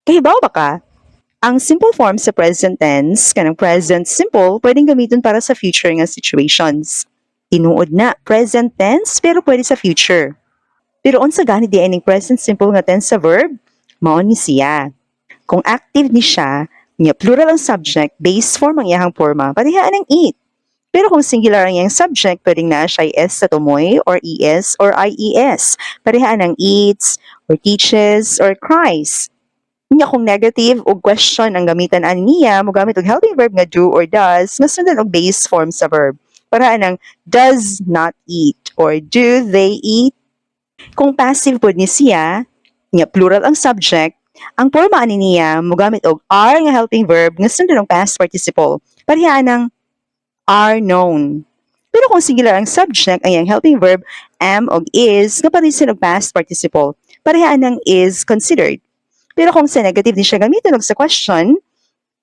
Kahibaw ba ka? Ang simple form sa present tense, kanang present simple, pwedeng gamiton para sa future nga situations. Tinuod na, present tense, pero pwede sa future. Pero unsa gani diay ning present simple nga tense sa verb? Mao ni siya. Kung active ni siya, nya plural ang subject, base form ang iyahang forma, pareha ang eat. Pero kung singular ang iyang subject, pwedeng naa siya s sa tumoy or es or ies. Pareha ang eats or teaches or cries. Nya kung negative o question ang gamitan ani niya, mogamit og helping verb nga do or does, nga sundan og base form sa verb. Pareha ng does not eat or do they eat. Kung passive pod ni siya, nya plural ang subject, ang forma ani niya mogamit og are nga helping verb nga sundan og past participle. Pareha ng are known. Pero kung singular ang subject, ang iyang helping verb am og is nga parisan og past participle. Pareha ng is considered. Pero kung sa negative ni siya gamiton og sa question,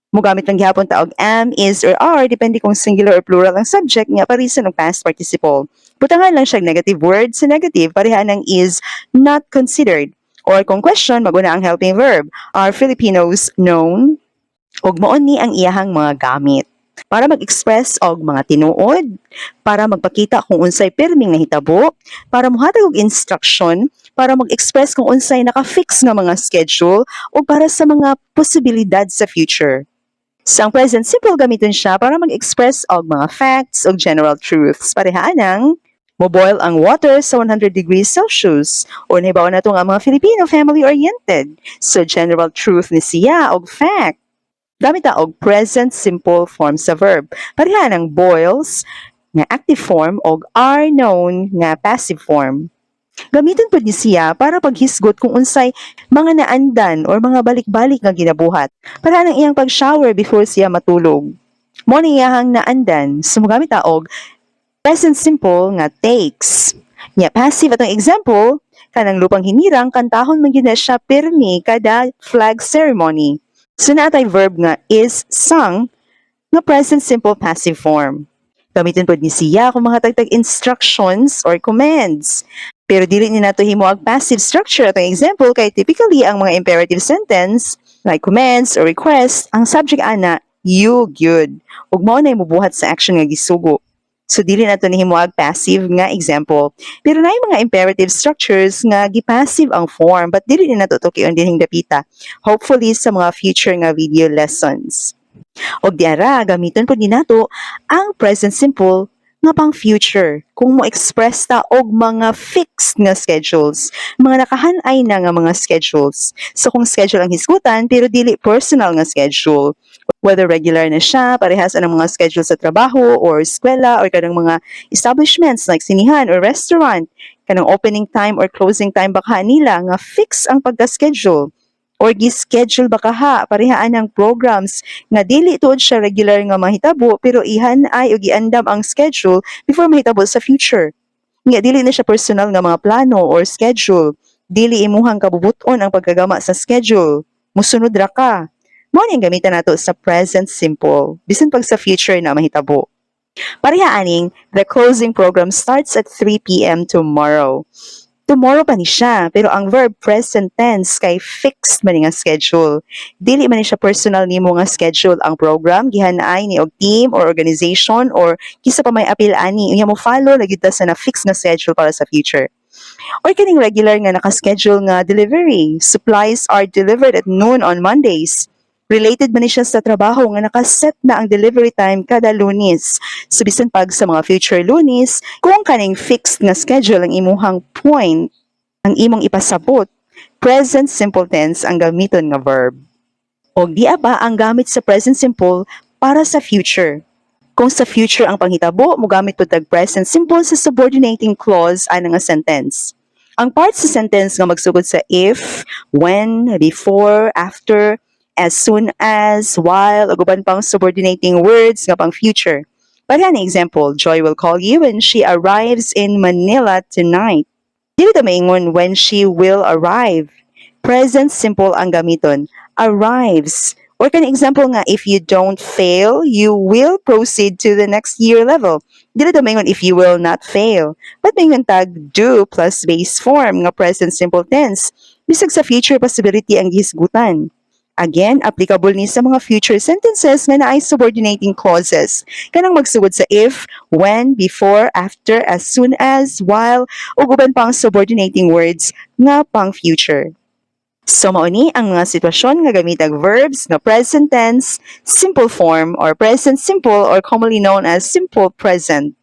mogamit lang gihapon ta og am, is, or are, depende kung singular or plural ang subject nga parisan og past participle. Butangan lang siya og negative word sa negative, pareha ng is not considered. Or kung question, maguna ang helping verb. Are Filipinos known? Og mao ni ang iyahang mga gamit para mag-express og mga tinuod, para magpakita kung unsay pirming nahitabo, para mohatag og instruction, para mag-express kung unsay naka-fix nga mga schedule, o para sa mga posibilidad sa future. Sa ang present simple, gamiton siya para mag-express og mga facts o general truths. Pareha ng mo-boil ang water sa 100 degrees Celsius o nahibaw nato nga ang mga Filipino, family-oriented. So general truth ni siya og fact. Gamit ta og present simple form sa verb. Pareha ng boils nga active form og are known nga passive form. Gamiton pud ni siya para paghisgot kung unsay mga naandan or mga balik-balik nga ginabuhat. Para ang iyang pag-shower before siya matulog. Mao ni iyahang naandan. So mogamit ta og present simple nga takes. Nya passive atong example, kanang Lupang Hinirang, kantahon man gyud na siya pirmi kada flag ceremony. So naa tay verb nga is sung nga present simple passive form. Gamiton pod ni siya kung mga tagtag instructions or commands. Pero dili ni nato himo ang passive structure atong example kay typically ang mga imperative sentence like commands or requests, ang subject ana you gyud. Ug mao na mubuhat sa action nga gisugo. So dili nato nihimo ang passive nga example. Pero naay mga imperative structures nga gi-passive ang form, but dili ni nato tukion dinhing dapita. Hopefully sa mga future nga video lessons. Og diara gamiton pud ni nato ang present simple nga pang future kung mo express ta og mga fixed nga schedules, mga nakahanay na nga mga schedules. So kung schedule ang hisgutan pero dili personal nga schedule, whether regular na siya, parehas ang mga schedule sa trabaho or eskwela or kanang mga establishments like sinihan or restaurant, kanang opening time or closing time baka nila nga fix ang pagka-schedule or gi-schedule ba kaha, parehaan ang programs nga dili tuod siya regular nga mahitabo pero ihanay o giandam ang schedule before mahitabo sa future. Nga dili na siya personal nga mga plano or schedule. Dili imuhang kabubuton ang pagkagama sa schedule. Musunod ra ka. Mao ni ang gamitan nato sa present simple bisan pag sa future na mahitabo. Pareha aning "The closing program starts at 3 p.m. tomorrow." Tomorrow pa ni siya, pero ang verb present tense kay fixed man ni nga schedule. Dili man ni siya personal nimo nga schedule. Ang program gihanay ni og team or organization or kinsa pa may apil ani, unya mo follow lagi ta sa na fix nga schedule para sa future. Or kaning regular nga naka-schedule nga delivery. "Supplies are delivered at noon on Mondays." Related man ni siya sa trabaho nga nakaset na ang delivery time kada Lunes. So bisan pag sa mga future Lunes, kung kaning fixed nga schedule ang imuhang point, ang imong ipasabot, present simple tense ang gamiton nga verb. Og diya pa ang gamit sa present simple para sa future. Kung sa future ang panghitabo, mogamit pud tag present simple sa subordinating clause ana nga sentence. Ang part sa sentence nga magsugod sa if, when, before, after, as soon as, while, ug uban pang subordinating words nga pang future. Pareha ni example, "Joy will call you when she arrives in Manila tonight." Dili ta maingon "when she will arrive." Present simple ang gamiton. Arrives. Or kan example nga, "If you don't fail, you will proceed to the next year level." Dili ta maingon "if you will not fail." But maingon tag do plus base form nga present simple tense. Bisag sa future possibility ang gihisgutan. Again, applicable ni sa mga future sentences nga naay subordinating clauses. Kanang magsugod sa if, when, before, after, as soon as, while, ug uban pang subordinating words nga pang future. So mao ni ang mga sitwasyon nga gamitag verbs nga present tense, simple form, or present simple, or commonly known as simple present.